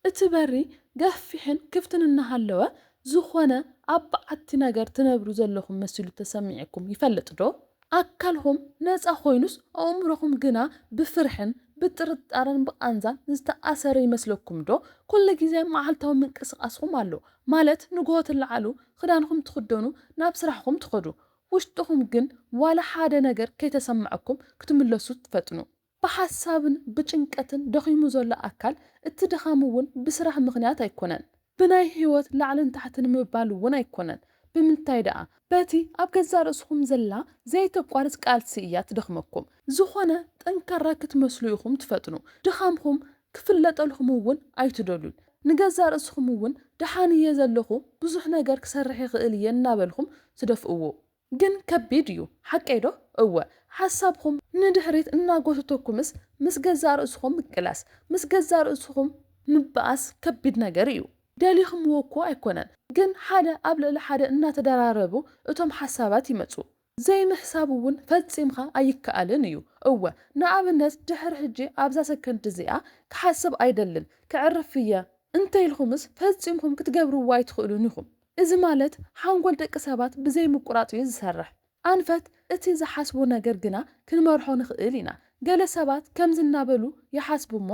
እቲ በሪ ገፊሕን ክፍትን እናሃለወ፣ ዝኾነ ኣብ በዓቲ ነገር ትነብሩ ዘለኹም መሲሉ ተሰሚዕኩም ይፈልጥ ዶ? ኣካልኹም ነጻ ኮይኑስ፣ ኣእምሮኹም ግና ብፍርሕን ብጥርጣረን ብቓንዛን ዝተኣሰረ ይመስለኩም ዶ? ኩሉ ግዜ መዓልታዊ ምንቅስቓስኹም ኣሎ። ማለት፣ ንግሆ ትለዓሉ፣ ክዳንኹም ትኽደኑ፣ ናብ ስራሕኹም ትኸዱ። ውሽጥኹም ግን ዋላ ሓደ ነገር ከይተሰማዐኩም ክትምለሱ ትፈጥኑ። ብሓሳብን ብጭንቀትን ደኺሙ ዘሎ ኣካል፣ እቲ ድኻም እውን ብስራሕ ምኽንያት ኣይኮነን። ብናይ ህይወት ላዕልን ታሕትን ምባል እውን ኣይኮነን። ብምንታይ ደኣ? በቲ ኣብ ገዛእ ርእስኹም ዘላ ዘይተቋርጽ ቃልሲ እያ ትደኽመኩም። ዝኾነ ጠንካራ ክትመስሉ ኢኹም ትፈጥኑ። ድኻምኩም ክፍለጠልኩም እውን ኣይትደሉን። ንገዛእ ርእስኹም እውን ደሓን እየ ዘለኹ፣ ብዙሕ ነገር ክሰርሕ ይኽእል እየ እናበልኩም ትደፍእዎ። ግን ከቢድ እዩ፣ ሓቀይ ዶ? እወ። ሓሳብኹም ንድሕሪት እናጎተተኩምስ፣ ምስ ገዛእ ርእስኹም ምቅላስ፣ ምስ ገዛእ ርእስኹም ምበኣስ ከቢድ ነገር እዩ። ደሊኽምዎ እኮ ኣይኮነን፣ ግን ሓደ ኣብ ልዕሊ ሓደ እናተደራረቡ እቶም ሓሳባት ይመጹ። ዘይምሕሳብ እውን ፈጺምካ ኣይከኣልን እዩ። እወ፣ ንኣብነት፣ ድሕሪ ሕጂ ኣብዛ ሰከንድ እዚኣ ክሓስብ ኣይደልን፣ ከዕርፍ እየ እንተ ኢልኩምስ፣ ፈጺምኩም ክትገብርዎ ኣይትኽእሉን ኢኹም። እዚ ማለት፣ ሓንጎል ደቂ ሰባት ብዘይ ምቁራጽ እዩ ዝሰርሕ። ኣንፈት፣ እቲ ዝሓስቦ ነገር ግና ክንመርሖ ንኽእል ኢና። ገለ ሰባት ከምዚ እናበሉ ይሓስቡ እሞ፣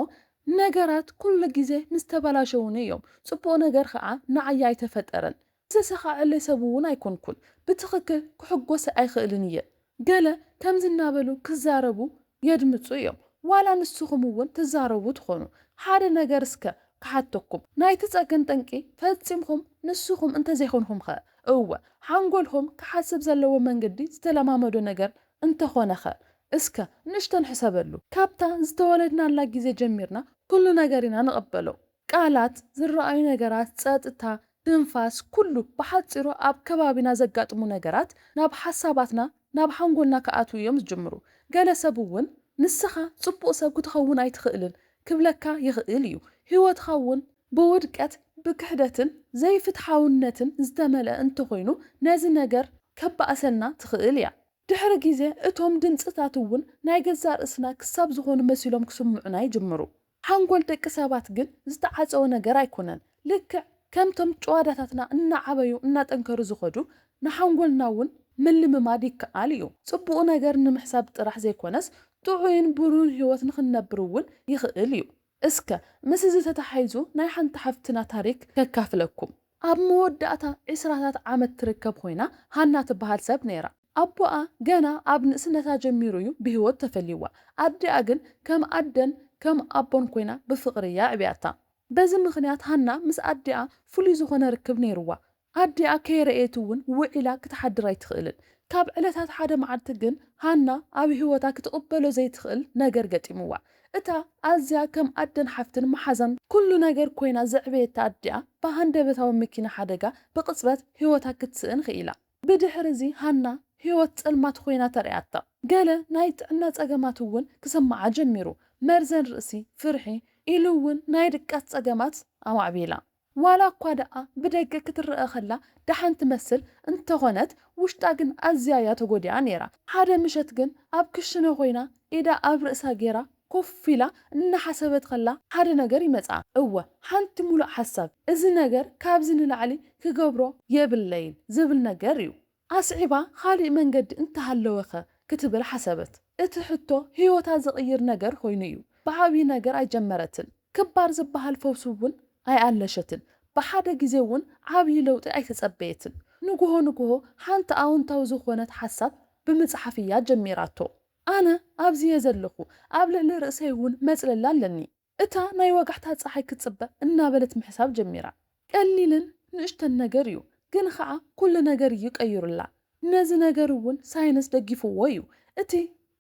ነገራት ኩሉ ግዜ ምስ ተበላሸዉኒ እዮም። ጽቡቕ ነገር ኸኣ ንዓይ ኣይተፈጠረን። ዘሰኻዕለይ ሰብ እውን ኣይኮንኩን። ብትኽክል ክሕጎስ ኣይኽእልን እየ። ገለ ከምዚ እናበሉ ክዛረቡ የድምጹ እዮም። ዋላ ንስኹም እውን ትዛረቡ ትኾኑ። ሓደ ነገር እስከ ክሓተኩም። ናይቲ ጸገም ጠንቂ ፈጺምኩም ንስኹም እንተዘይኮንኹም ኸ? እወ፣ ሓንጎልኩም ክሓስብ ዘለዎ መንገዲ ዝተለማመዶ ነገር እንተኾነ ኸ? እስከ ንእሽቶ ንሕሰበሉ። ካብታ ዝተወለድናላ ግዜ ጀሚርና ኩሉ ነገር ኢና ንቕበሎ። ቃላት፣ ዝረኣዩ ነገራት፣ ጸጥታ፣ ትንፋስ፣ ኩሉ ብሓጺሩ ኣብ ከባቢና ዘጋጥሙ ነገራት ናብ ሓሳባትና፣ ናብ ሓንጎልና ክኣትዉ እዮም ዝጅምሩ። ገለ ሰብ እውን፣ "ንስኻ ጽቡቕ ሰብ ክትኸውን ኣይትኽእልን" ክብለካ ይኽእል እዩ። ህይወትካ እውን ብውድቀት፣ ብክሕደትን ዘይፍትሓውነትን ዝተመልአ እንተኾይኑ፣ ነዚ ነገር ከባእሰልና ትኽእል እያ። ድሕሪ ግዜ፣ እቶም ድምጽታት እውን ናይ ገዛእ ርእስና ክሳብ ዝኾኑ መሲሎም ክስምዑና ይጅምሩ። ሓንጎል ደቂ ሰባት ግን ዝተዓጸወ ነገር ኣይኮነን። ልክዕ ከምቶም ጭዋዳታትና እናዓበዩ እናጠንከሩ ዝኸዱ፣ ንሓንጎልና እውን ምልምማድ ይከኣል እዩ። ጽቡቕ ነገር ንምሕሳብ ጥራሕ ዘይኮነስ፣ ጥዑይን ብሩህን ህይወት ንኽንነብር እውን ይኽእል እዩ። እስከ ምስ እዚ ተተሓሒዙ ናይ ሓንቲ ሓፍትና ታሪክ ከካፍለኩም። ኣብ መወዳእታ ዒስራታት ዓመት ትርከብ ኮይና፣ ሃና ትበሃል ሰብ ነይራ። ኣቦኣ ገና ኣብ ንእስነታ ጀሚሩ እዩ ብህይወት ተፈልይዋ። ኣዲኣ ግን ከም ኣደን ከም ኣቦን ኮይና ብፍቕሪ እያ ኣዕብያታ። በዚ ምኽንያት ሃና ምስ ኣዲኣ ፍሉይ ዝኾነ ርክብ ነይርዋ። ኣዲኣ ከይረኣየት እውን ውዒላ ክትሓድር ኣይትኽእልን። ካብ ዕለታት ሓደ መዓልቲ ግን ሃና ኣብ ህይወታ ክትቕበሎ ዘይትኽእል ነገር ገጢምዋ። እታ ኣዝያ ከም ኣደን ሓፍትን መሓዛን ኩሉ ነገር ኮይና ዘዕበየታ ኣዲኣ ብሃንደበታዊ መኪና ሓደጋ ብቕጽበት ህይወታ ክትስእን ክኢላ። ብድሕሪ እዚ ሃና ህይወት ጸልማት ኮይና ተርእያታ። ገለ ናይ ጥዕና ጸገማት እውን ክስምዓ ጀሚሩ። መርዘን ርእሲ፣ ፍርሒ፣ ኢሉ እውን ናይ ድቃስ ጸገማት ኣማዕቢላ። ዋላ እኳ ደኣ ብደገ ክትረኣ ከላ ደሓን ትመስል እንተኾነት፣ ውሽጣ ግን ኣዝያ እያ ተጎዲኣ ነይራ። ሓደ ምሸት ግን ኣብ ክሽነ ኮይና ኢዳ ኣብ ርእሳ ገይራ ኮፍ ኢላ እናሓሰበት ከላ ሓደ ነገር ይመጽኣ። እወ፣ ሓንቲ ሙሉእ ሓሳብ፣ "እዚ ነገር ካብዚ ንላዕሊ ክገብሮ የብለይን" ዝብል ነገር እዩ። ኣስዒባ፣ "ካልእ መንገዲ እንተሃለወኸ?" ክትብል ሓሰበት። እቲ ሕቶ ህይወታ ዝቕይር ነገር ኮይኑ እዩ። ብዓብዪ ነገር ኣይጀመረትን። ክባር ዝበሃል ፈውሲ እውን ኣይኣለሸትን። ብሓደ ግዜ እውን ዓብዪ ለውጢ ኣይተጸበየትን። ንግሆ ንግሆ ሓንቲ ኣወንታዊ ዝኾነት ሓሳብ ብምጽሓፍ እያ ጀሚራቶ። "ኣነ ኣብዚ እየ ዘለኹ፣ ኣብ ልዕሊ ርእሰይ እውን መጽለሊ ኣለኒ። እታ ናይ ወጋሕታ ጸሓይ ክትጽበ" እናበለት ምሕሳብ ጀሚራ። ቀሊልን ንእሽተን ነገር እዩ፣ ግን ኸኣ ኩሉ ነገር እዩ ቀይሩላ። ነዚ ነገር እውን ሳይንስ ደጊፍዎ እዩ። እቲ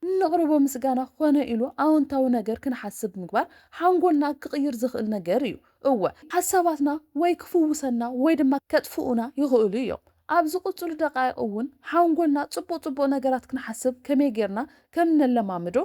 እነቕርቦ ምስጋና ኮነ ኢሉ ኣወንታዊ ነገር ክንሓስብ ምግባር ሓንጎልና ክቕይር ዝኽእል ነገር እዩ። እወ፣ ሓሳባትና ወይ ክፍውሰና ወይ ድማ ከጥፍኡና ይኽእሉ እዮም። ኣብ ዝቕጽሉ ደቃይቕ እውን ሓንጎልና ጽቡቕ ጽቡቕ ነገራት ክንሓስብ ከመይ ጌርና ከም ነለማምዶ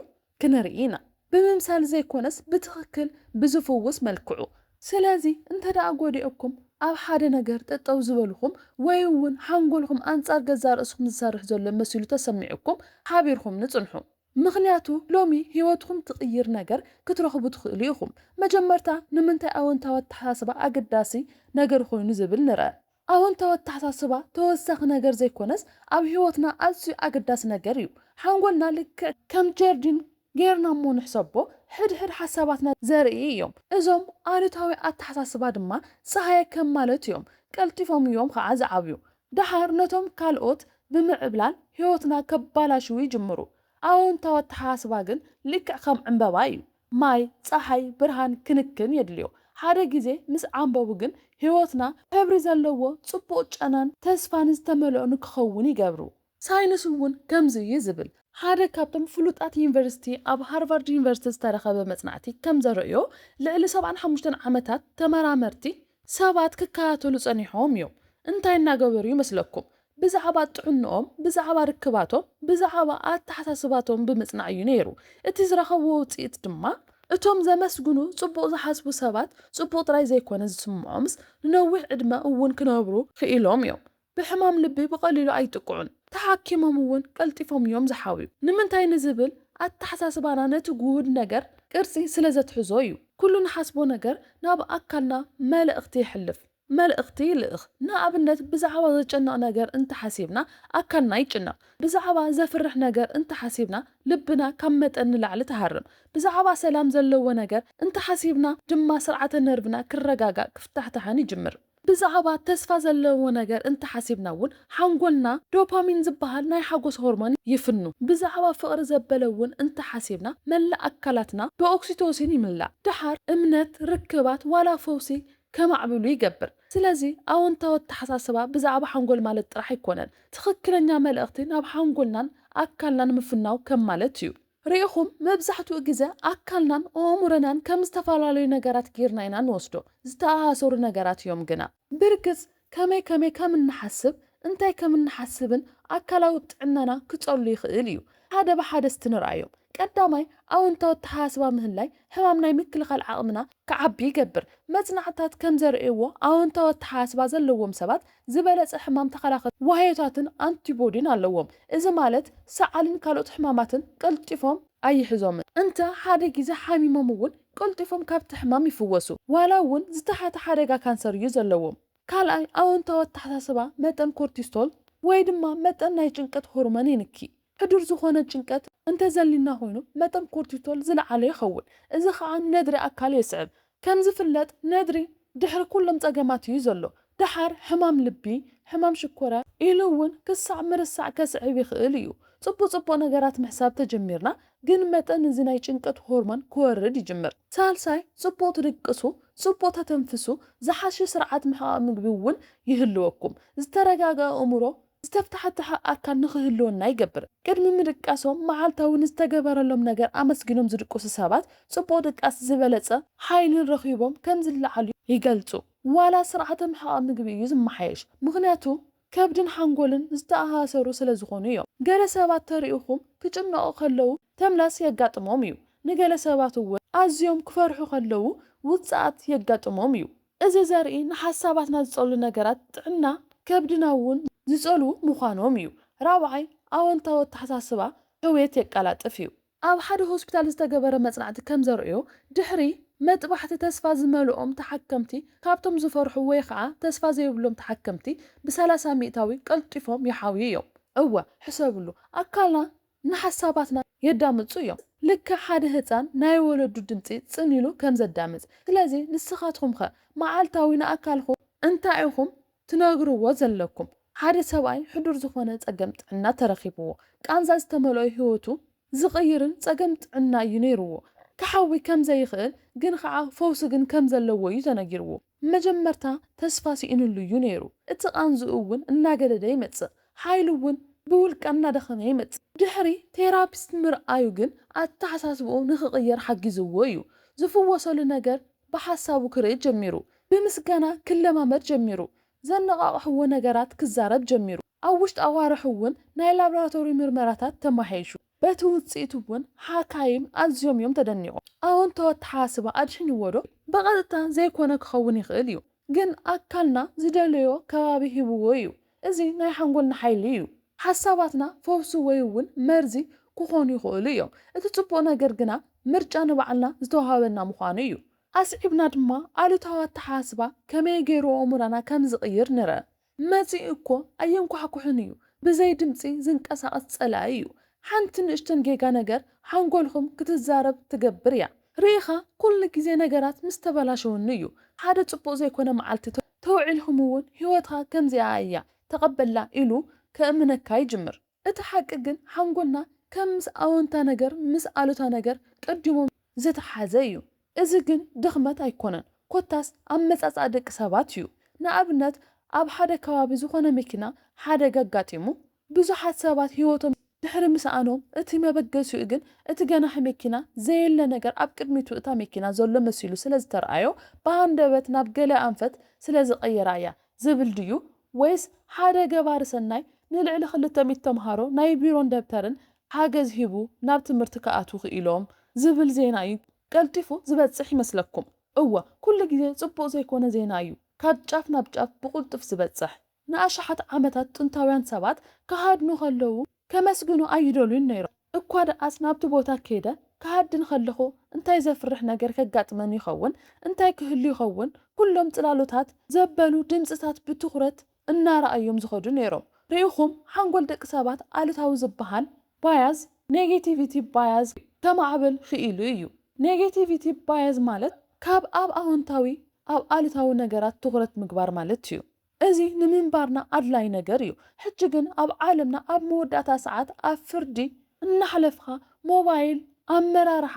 ክንርኢ ኢና። ብምምሳል ዘይኮነስ ብትኽክል ብዝፍውስ መልክዑ። ስለዚ እንተ ደኣ ጎዲኦኩም ኣብ ሓደ ነገር ጠጠው ዝበልኹም ወይ እውን ሓንጎልኩም ኣንጻር ገዛእ ርእስኹም ዝሰርሕ ዘሎ መሲሉ ተሰሚዑኩም ሓቢርኩምኒ ጽንሑ። ምኽንያቱ ሎሚ ህይወትኩም ትቕይር ነገር ክትረኽቡ ትኽእሉ ኢኹም። መጀመርታ ንምንታይ ኣወንታዊ ኣተሓሳስባ ኣገዳሲ ነገር ኮይኑ ዝብል ንርአ። ኣወንታዊ ኣተሓሳስባ ተወሳኺ ነገር ዘይኮነስ ኣብ ህይወትና ኣዝዩ ኣገዳሲ ነገር እዩ። ሓንጎልና ልክዕ ከም ጀርዲን ጌርና እሞ ንሕሰቦ፣ ሕድሕድ ሓሳባትና ዘርኢ እዮም። እዞም ኣሉታዊ ኣተሓሳስባ ድማ ጸሃየ ከም ማለት እዮም። ቀልጢፎም እዮም ኸዓ ዝዓብዩ። ደሓር ነቶም ካልኦት ብምዕብላል ህይወትና ከባላሽዉ ይጅምሩ። ኣወንታዊ ኣተሓሳስባ ግን ልክዕ ከም ዕምበባ እዩ። ማይ፣ ጸሓይ፣ ብርሃን፣ ክንክን የድልዮ። ሓደ ግዜ ምስ ዓምበቡ ግን ህይወትና ሕብሪ ዘለዎ ጽቡቕ ጨናን ተስፋን ዝተመልኦ ንክኸውን ይገብሩ። ሳይንስ እውን ከምዚ እዩ ዝብል። ሓደ ካብቶም ፍሉጣት ዩኒቨርሲቲ ኣብ ሃርቫርድ ዩኒቨርሲቲ ዝተረኸበ መጽናዕቲ ከም ዘርእዮ ልዕሊ ሰብዓን ሓሙሽተን ዓመታት ተመራመርቲ ሰባት ክከታተሉ ጸኒሖም እዮም። እንታይ እናገበሩ ይመስለኩም? ብዛዕባ ጥዕንኦም፣ ብዛዕባ ርክባቶም፣ ብዛዕባ ኣተሓሳስባቶም ብምጽናዕ እዩ ነይሩ። እቲ ዝረኸብዎ ውጽኢት ድማ እቶም ዘመስግኑ፣ ጽቡቕ ዝሓስቡ ሰባት ጽቡቕ ጥራይ ዘይኮነ ዝስምዖምስ ንነዊሕ ዕድመ እውን ክነብሩ ክኢሎም እዮም። ብሕማም ልቢ ብቐሊሉ ኣይጥቅዑን። ተሓኪሞም እውን ቀልጢፎም እዮም ዝሓውዩ። ንምንታይ ንዝብል ኣተሓሳስባና ነቲ ግሁድ ነገር ቅርጺ ስለ ዘትሕዞ እዩ። ኩሉ ንሓስቦ ነገር ናብ ኣካልና መልእኽቲ የሕልፍ። መልእኽቲ ይልእኽ። ንኣብነት ብዛዕባ ዘጨንቕ ነገር እንተሓሲብና ኣካልና ይጭነቕ። ብዛዕባ ዘፍርሕ ነገር እንተሓሲብና ልብና ካብ መጠን ንላዕሊ ትሃርም። ብዛዕባ ሰላም ዘለዎ ነገር እንተሓሲብና ድማ ስርዓተ ነርቭና ክረጋጋእ ክፍታሕታሕን ይጅምር። ብዛዕባ ተስፋ ዘለዎ ነገር እንተሓሲብና እውን ሓንጎልና ዶፓሚን ዝበሃል ናይ ሓጎስ ሆርሞን ይፍኑ። ብዛዕባ ፍቕሪ ዘበለ እውን እንተሓሲብና መላእ ኣካላትና ብኦክሲቶሲን ይምላእ። ደሓር እምነት፣ ርክባት ዋላ ፈውሲ ከማዕብሉ ይገብር። ስለዚ ኣወንታዊ ኣተሓሳስባ ብዛዕባ ሓንጎል ማለት ጥራሕ ኣይኮነን። ትኽክለኛ መልእኽቲ ናብ ሓንጎልናን ኣካልናን ምፍናው ከም ማለት እዩ። ርኢኹም፣ መብዛሕትኡ ግዜ ኣካልናን ኣእምሮናን ከም ዝተፈላለዩ ነገራት ጌርና ኢና ንወስዶ። ዝተኣሳሰሩ ነገራት እዮም ግና። ብርግጽ ከመይ ከመይ ከም እንሓስብ፣ እንታይ ከም እንሓስብን ኣካላዊ ጥዕናና ክጸሉ ይኽእል እዩ። ሓደ ብሓደ እስቲ ንርኣዮም። ቀዳማይ፣ ኣወንታዊ ኣተሓሳስባ ምህላይ ሕማም ናይ ምክልኻል ዓቕምና ክዓቢ ይገብር። መጽናዕትታት ከም ዘርእይዎ ኣወንታዊ ኣተሓሳስባ ዘለዎም ሰባት ዝበለጸ ሕማም ተኸላኸል ዋህዮታትን ኣንቲቦዲን ኣለዎም። እዚ ማለት ሰዓልን ካልኦት ሕማማትን ቀልጢፎም ኣይሕዞምን። እንተ ሓደ ግዜ ሓሚሞም እውን ቀልጢፎም ካብቲ ሕማም ይፍወሱ። ዋላ እውን ዝተሓተ ሓደጋ ካንሰር እዩ ዘለዎም። ካልኣይ፣ ኣወንታዊ ኣተሓሳስባ መጠን ኮርቲስቶል ወይ ድማ መጠን ናይ ጭንቀት ሆርሞን ይንኪ። ሕዱር ዝኾነ ጭንቀት እንተዘሊና ኮይኑ መጠን ኮርቲቶል ዝለዓለ ይኸውን። እዚ ኸዓ ነድሪ ኣካል የስዕብ። ከም ዝፍለጥ ነድሪ ድሕሪ ኩሎም ጸገማት እዩ ዘሎ። ደሓር ሕማም ልቢ፣ ሕማም ሽኮራ ኢሉ እውን ክሳዕ ምርሳዕ ከስዕብ ይኽእል እዩ። ጽቡቕ ጽቡቕ ነገራት ምሕሳብ ተጀሚርና ግን መጠን እዚ ናይ ጭንቀት ሆርሞን ክወርድ ይጅምር። ሳልሳይ፣ ጽቡቕ ትድቅሱ፣ ጽቡቕ ተተንፍሱ፣ ዝሓሸ ስርዓት ምሕቓቕ ምግቢ እውን ይህልወኩም። ዝተረጋግኣ ኣእምሮ ዝተፍታሕተሐ ኣካል ንኽህልወና ይገብር። ቅድሚ ምድቃሶም መዓልታዊ ንዝተገበረሎም ነገር ኣመስጊኖም ዝድቅሱ ሰባት ጽቡቕ ድቃስ ዝበለጸ ሓይልን ረኺቦም ከም ዝለዓሉ ይገልጹ። ዋላ ስርዓተ ምሕቓቕ ምግቢ እዩ ዝመሓየሽ። ምኽንያቱ ከብድን ሓንጎልን ዝተኣሳሰሩ ስለ ዝኾኑ እዮም። ገለ ሰባት ተሪእኹም ክጭነቑ ከለዉ ተምላስ የጋጥሞም እዩ። ንገለ ሰባት እውን ኣዝዮም ክፈርሑ ከለዉ ውጽኣት የጋጥሞም እዩ። እዚ ዘርኢ ንሓሳባትና ዝጸሉ ነገራት ጥዕና ከብድና እውን ዝጸሉ ምዃኖም እዩ። ራብዓይ፣ ኣወንታዊ ኣተሓሳስባ ሕውየት የቀላጥፍ እዩ። ኣብ ሓደ ሆስፒታል ዝተገበረ መጽናዕቲ ከም ዘርእዮ ድሕሪ መጥባሕቲ ተስፋ ዝመልኦም ተሓከምቲ ካብቶም ዝፈርሑ ወይ ኸዓ ተስፋ ዘይብሎም ተሓከምቲ ብሰላሳ ሚእታዊ ቀልጢፎም ይሓውዩ እዮም። እወ፣ ሕሰብሉ፣ ኣካልና ንሓሳባትና የዳምጹ እዮም። ልክዕ ሓደ ህጻን ናይ ወለዱ ድምጺ ጽን ኢሉ ከም ዘዳምጽ። ስለዚ ንስኻትኩም ኸ መዓልታዊ ንኣካልኩም እንታይ ኢኹም ትነግርዎ ዘለኩም? ሓደ ሰብኣይ ሕዱር ዝኾነ ጸገም ጥዕና ተረኺብዎ፣ ቃንዛ ዝተመልኦ ህይወቱ ዝቕይርን ጸገም ጥዕና እዩ ነይርዎ። ክሓዊ ከም ዘይኽእል ግን ኸዓ ፈውሲ ግን ከም ዘለዎ እዩ ተነጊርዎ። መጀመርታ ተስፋ ስኢንሉ እዩ ነይሩ። እቲ ቃንዝኡ እውን እናገደደ ይመጽእ። ሓይሉ እውን ብውልቀ እናደኸመ ይመጽእ። ድሕሪ ቴራፒስት ምርኣዩ ግን ኣተሓሳስብኡ ንኽቕየር ሓጊዝዎ እዩ። ዝፍወሰሉ ነገር ብሓሳቡ ክርኢ ጀሚሩ። ብምስጋና ክለማመድ ጀሚሩ። ዘነቓቕሕዎ ነገራት ክዛረብ ጀሚሩ። ኣብ ውሽጢ ኣዋርሕ እውን ናይ ላብራቶሪ ምርመራታት ተማሓይሹ። በቲ ውጽኢት እውን ሓካይም ኣዝዮም እዮም ተደኒቖም። ኣወንታዊ ኣተሓሳስባ ኣድሒንዎ ዶ? ብቐጥታ ዘይኮነ ክኸውን ይኽእል እዩ፣ ግን ኣካልና ዝደለዮ ከባቢ ሂብዎ እዩ። እዚ ናይ ሓንጎልና ሓይሊ እዩ። ሓሳባትና ፈውሲ ወይ እውን መርዚ ክኾኑ ይኽእሉ እዮም። እቲ ጽቡቕ ነገር ግና ምርጫ ንባዕልና ዝተዋሃበና ምዃኑ እዩ። ኣስዒብና ድማ ኣሉታዊ ኣተሓሳስባ ከመይ ገይሩ ኣእምሮና ከም ዝቕይር ንርአ። መጺኡ እኮ ኣየንኳሕኩሕን እዩ። ብዘይ ድምጺ ዝንቀሳቐስ ጸላኢ እዩ። ሓንቲ ንእሽተን ጌጋ ነገር ሓንጎልኩም ክትዛረብ ትገብር እያ። ርኢኻ ኩሉ ግዜ ነገራት ምስ ተበላሸወኒ እዩ። ሓደ ጽቡቕ ዘይኮነ መዓልቲ ተ- ተውዒልኩም እውን ህይወትኻ ከምዚኣ እያ ተቐበላ ኢሉ ከእምነካ ይጅምር። እቲ ሓቂ ግን ሓንጎልና ከም ምስ ኣወንታ ነገር ምስ ኣሉታ ነገር ቀዲሞም ዝተሓዘ እዩ። እዚ ግን ድኽመት ኣይኮነን፣ ኮታስ ኣመጻጽኣ ደቂ ሰባት እዩ። ንኣብነት ኣብ ሓደ ከባቢ ዝኾነ መኪና ሓደጋ ኣጋጢሙ ብዙሓት ሰባት ህይወቶም ድሕሪ ምስኣኖም እቲ መበገሲኡ ግን እቲ ገናሒ መኪና ዘየለ ነገር ኣብ ቅድሚቱ እታ መኪና ዘሎ መሲሉ ስለ ዝተረኣዮ ብሃንደበት ናብ ገለ ኣንፈት ስለ ዝቐየራ እያ ዝብል ድዩ? ወይስ ሓደ ገባሪ ሰናይ ንልዕሊ ክልተ ሚእቲ ተምሃሮ ናይ ቢሮን ደብተርን ሓገዝ ሂቡ ናብ ትምህርቲ ክኣትዉ ክኢሎም ዝብል ዜና እዩ ቀልጢፉ ዝበጽሕ ይመስለኩም? እወ፣ ኩሉ ግዜ ጽቡቕ ዘይኮነ ዜና እዩ ካብ ጫፍ ናብ ጫፍ ብቕልጡፍ ዝበጽሕ። ንኣሽሓት ዓመታት ጥንታውያን ሰባት ክሃድኑ ከለዉ ከመስግኑ ኣይደልዩን ነይሮም። እኳ ደኣስ ናብቲ ቦታ ከይደ ክሃድን ከለኹ እንታይ ዘፍርሕ ነገር ከጋጥመኒ ይኸውን? እንታይ ክህሉ ይኸውን? ኩሎም ጽላሎታት ዘበሉ ድምጽታት ብትኹረት እናረኣዮም ዝኸዱ ነይሮም። ርኢኹም ሓንጎል ደቂ ሰባት ኣሉታዊ ዝበሃል ባያዝ፣ ኔጌቲቪቲ ባያዝ ከማዕብል ክኢሉ እዩ። ኔጌቲቪቲ ባያዝ ማለት ካብ ኣብ ኣወንታዊ ኣብ ኣሉታዊ ነገራት ትኹረት ምግባር ማለት እዩ። እዚ ንምንባርና ኣድላይ ነገር እዩ። ሕጂ ግን ኣብ ዓለምና ኣብ መወዳእታ ሰዓት ኣብ ፍርዲ እናሕለፍኻ ሞባይል፣ ኣመራርሓ፣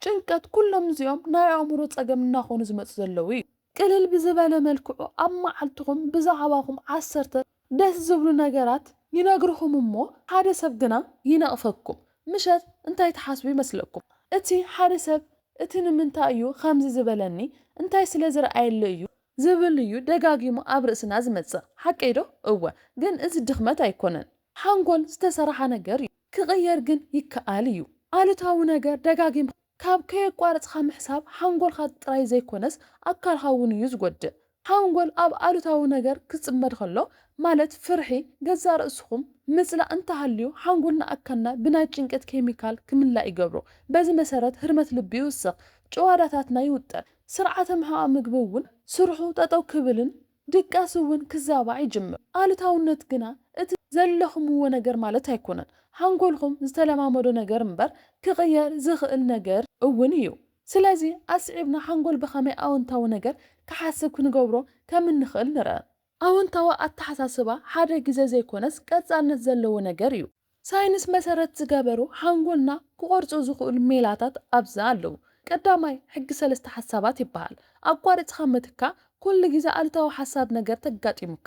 ጭንቀት ኩሎም እዚኦም ናይ ኣእምሮ ጸገም እናኾኑ ዝመጹ ዘለዉ እዩ። ቅልል ብዝበለ መልክዑ ኣብ መዓልትኹም ብዛዕባኹም ዓሰርተ ደስ ዝብሉ ነገራት ይነግርኹም እሞ ሓደ ሰብ ግና ይነቕፈኩም። ምሸት እንታይ ትሓስቡ ይመስለኩም? እቲ ሓደ ሰብ እቲ ንምንታይ እዩ ከምዚ ዝበለኒ እንታይ ስለ ዝረኣየለ እዩ ዝብል እዩ ደጋጊሙ ኣብ ርእስና ዝመጽእ። ሓቀይ ዶ? እወ። ግን እዚ ድኽመት ኣይኮነን። ሓንጎል ዝተሰራሓ ነገር እዩ። ክቕየር ግን ይከኣል እዩ። ኣሉታዊ ነገር ደጋጊም ካብ ከየቋረጽካ ምሕሳብ ሓንጎልካ ጥራይ ዘይኮነስ ኣካልካ እውን እዩ ዝጎድእ። ሓንጎል ኣብ ኣሉታዊ ነገር ክጽመድ ከሎ ማለት ፍርሒ፣ ገዛእ ርእስኹም ምጽላእ እንተሃልዩ ሓንጎልና ኣካልና ብናይ ጭንቀት ኬሚካል ክምላእ ይገብሮ። በዚ መሰረት ህርመት ልቢ ይውስኽ፣ ጭዋዳታትና ይውጠር፣ ስርዓተ ምሕቓቕ ምግቢ እውን ስርሑ ጠጠው ክብልን ድቃስ እውን ክዛባዕ ይጅምር። ኣሉታውነት ግና እቲ ዘለኹምዎ ነገር ማለት ኣይኮነን። ሓንጎልኩም ዝተለማመዶ ነገር እምበር ክቕየር ዝኽእል ነገር እውን እዩ። ስለዚ ኣስዒብና ሓንጎል ብኸመይ ኣወንታዊ ነገር ክሓስብ ክንገብሮ ከም እንኽእል ንርአ። ኣወንታዊ ኣተሓሳስባ ሓደ ግዜ ዘይኮነስ ቀጻልነት ዘለዎ ነገር እዩ። ሳይንስ መሰረት ዝገበሩ ሓንጎልና ክቖርጹ ዝኽእሉ ሜላታት ኣብዚ ኣለዉ። ቀዳማይ ሕጊ ሰለስተ ሓሳባት ይበሃል። ኣቋሪጽኻ ምትካ፣ ኩሉ ግዜ ኣሉታዊ ሓሳብ ነገር ተጋጢሙካ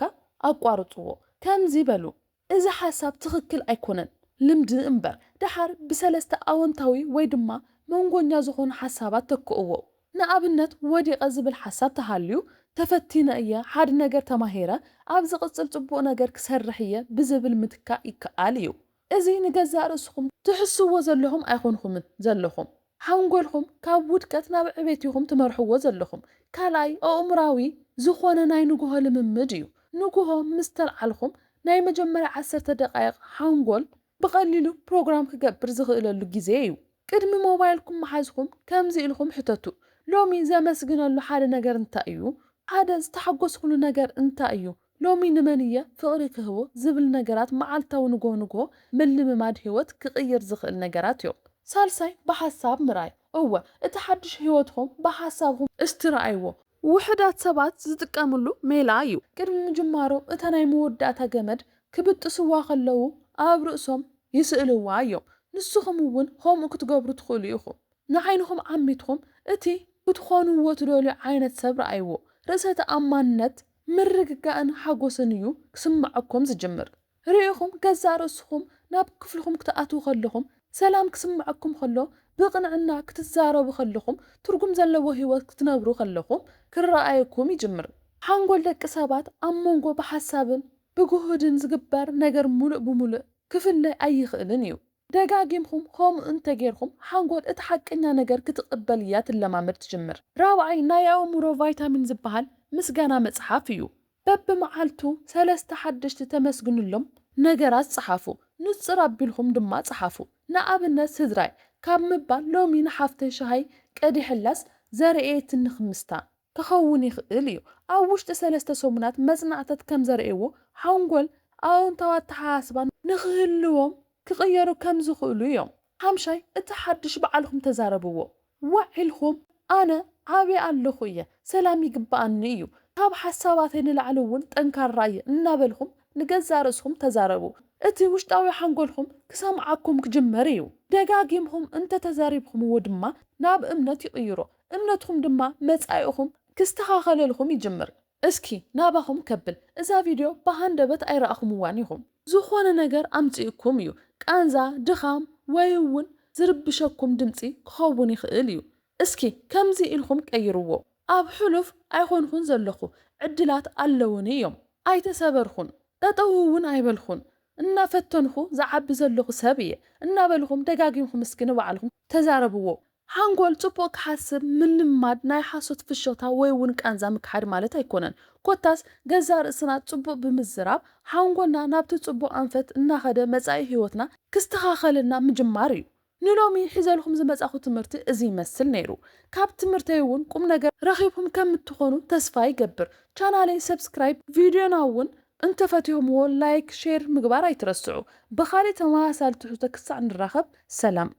ኣቋርጽዎ። ከምዚ በሉ፣ እዚ ሓሳብ ትኽክል ኣይኮነን፣ ልምዲ እምበር። ደሓር ብሰለስተ ኣወንታዊ ወይ ድማ መንጎኛ ዝኾኑ ሓሳባት ተክእዎ። ንኣብነት፣ ወዲቐ ዝብል ሓሳብ ተሃልዩ፣ ተፈቲነ እየ፣ ሓደ ነገር ተማሂረ፣ ኣብ ዝቕጽል ጽቡቕ ነገር ክሰርሕ እየ ብዝብል ምትካእ ይከኣል እዩ። እዚ ንገዛእ ርእስኹም ትሕስዎ ዘለኹም ኣይኮንኹምን ዘለኹም። ሓንጎልኩም ካብ ውድቀት ናብ ዕቤት ኢኹም ትመርሕዎ ዘለኹም። ካልኣይ ኣእምራዊ ዝኾነ ናይ ንግሆ ልምምድ እዩ። ንግሆ ምስ ተልዓልኩም ናይ መጀመርያ ዓሰርተ ደቃይቕ ሓንጎል ብቐሊሉ ፕሮግራም ክገብር ዝኽእለሉ ግዜ እዩ። ቅድሚ ሞባይልኩም ምሓዝኩም ከምዚ ኢልኩም ሕተቱ፣ ሎሚ ዘመስግነሉ ሓደ ነገር እንታይ እዩ? ሓደ ዝተሓጎስኩሉ ነገር እንታይ እዩ? ሎሚ ንመን እየ ፍቕሪ ክህቦ ዝብል ነገራት መዓልታዊ ንግሆ ንግሆ ምልምማድ ህይወት ክቕይር ዝኽእል ነገራት እዮም። ሳልሳይ ብሓሳብ ምርኣይ። እወ እቲ ሓድሽ ህይወትኹም ብሓሳብኹም እስትርኣይዎ። ውሑዳት ሰባት ዝጥቀምሉ ሜላ እዩ። ቅድሚ ምጅማሮም እታ ናይ መወዳእታ ገመድ ክብጥስዋ ከለዉ ኣብ ርእሶም ይስእልዋ እዮም። ንስኹም እውን ከምኡ ክትገብሩ ትኽእሉ ኢኹም። ንዓይንኹም ዓሚትኹም እቲ ክትኾንዎ ትደልዩ ዓይነት ሰብ ረኣይዎ። ርእሰ ተኣማንነት ምርግጋእን ሓጎስን እዩ ክስምዐኩም ዝጅምር። ርኢኹም ገዛእ ርእስኹም ናብ ክፍልኹም ክትኣትዉ ከለኹም ሰላም ክስምዐኩም ከሎ ብቕንዕና ክትዛረቡ ከለኹም ትርጉም ዘለዎ ህይወት ክትነብሩ ከለኹም ክረኣየኩም ይጅምር። ሓንጎል ደቂ ሰባት ኣብ መንጎ ብሓሳብን ብግሁድን ዝግበር ነገር ሙሉእ ብሙሉእ ክፍለ ኣይኽእልን እዩ። ደጋጊምኩም ከምኡ እንተጌርኩም ሓንጎል እቲ ሓቀኛ ነገር ክትቕበል እያ ትለማመድ ትጅምር። ራብዓይ ናይ ኣእምሮ ቫይታሚን ዝበሃል ምስጋና መጽሓፍ እዩ። በብመዓልቱ ሰለስተ ሓደሽቲ ተመስግንሎም ነገራት ጸሓፉ። ንጽር ኣቢልኩም ድማ ጸሓፉ። ንኣብነት ስድራይ ካብ ምባል ሎሚ ንሓፍተይ ሻሂ ቀዲሐላስ ዘርእየትኒ ክምስታ ክኸውን ይኽእል እዩ። ኣብ ውሽጢ ሰለስተ ሰሙናት መጽናዕታት ከም ዘርእይዎ ሓንጎል ኣወንታዊ ኣተሓሳስባ ንኽህልዎም ክቕየሩ ከም ዝኽእሉ እዮም። ሓምሻይ እቲ ሓድሽ ባዕልኹም ተዛረብዎ። ዋዕ ኢልኩም ኣነ ዓብየ ኣለኹ እየ፣ ሰላም ይግበኣኒ እዩ፣ ካብ ሓሳባተይ ንላዕሊ እውን ጠንካራ እየ እናበልኩም ንገዛእ ርእስኹም ተዛረቡ። እቲ ውሽጣዊ ሓንጎልኩም ክሰምዓኩም ክጅመር እዩ። ደጋጊምኩም እንተተዛሪብኩምዎ ድማ ናብ እምነት ይቕይሮ። እምነትኩም ድማ መጻኢኹም ክስተኻኸለልኩም ይጅምር። እስኪ ናባኹም ከብል፣ እዛ ቪድዮ ብሃንደበት ኣይረኣኹምዋን ኢኹም። ዝኾነ ነገር ኣምጺእኩም እዩ። ቃንዛ፣ ድኻም ወይ እውን ዝርብሸኩም ድምጺ ክኸውን ይኽእል እዩ። እስኪ ከምዚ ኢልኩም ቀይርዎ። ኣብ ሕሉፍ ኣይኾንኩን ዘለኹ፣ ዕድላት ኣለውኒ እዮም። ኣይተሰበርኩን፣ ጠጠው እውን ኣይበልኩን። እናፈተንኩ ዝዓቢ ዘለኹ ሰብ እየ እናበልኹም ደጋጊምኩም እስኪ ንባዕልኹም ተዛረብዎ። ሓንጎል ጽቡቕ ክሓስብ ምልማድ ናይ ሓሶት ፍሽኽታ ወይ እውን ቃንዛ ምክሓድ ማለት ኣይኮነን። ኮታስ ገዛእ ርእስና ጽቡቕ ብምዝራብ ሓንጎልና ናብቲ ጽቡቕ ኣንፈት እናኸደ መጻኢ ህይወትና ክስተኻኸለልና ምጅማር እዩ። ንሎሚ ሒዘልኩም ዝመጻኹ ትምህርቲ እዚ ይመስል ነይሩ። ካብ ትምህርተይ እውን ቁም ነገር ረኺብኩም ከም እትኾኑ ተስፋ ይገብር። ቻናለይ ሰብስክራይብ፣ ቪድዮና እውን እንተፈቲኹምዎ ላይክ፣ ሼር ምግባር ኣይትረስዑ። ብኻሊእ ተመሳሳሊ ትሕዝቶ ክሳዕ ንራኸብ ሰላም።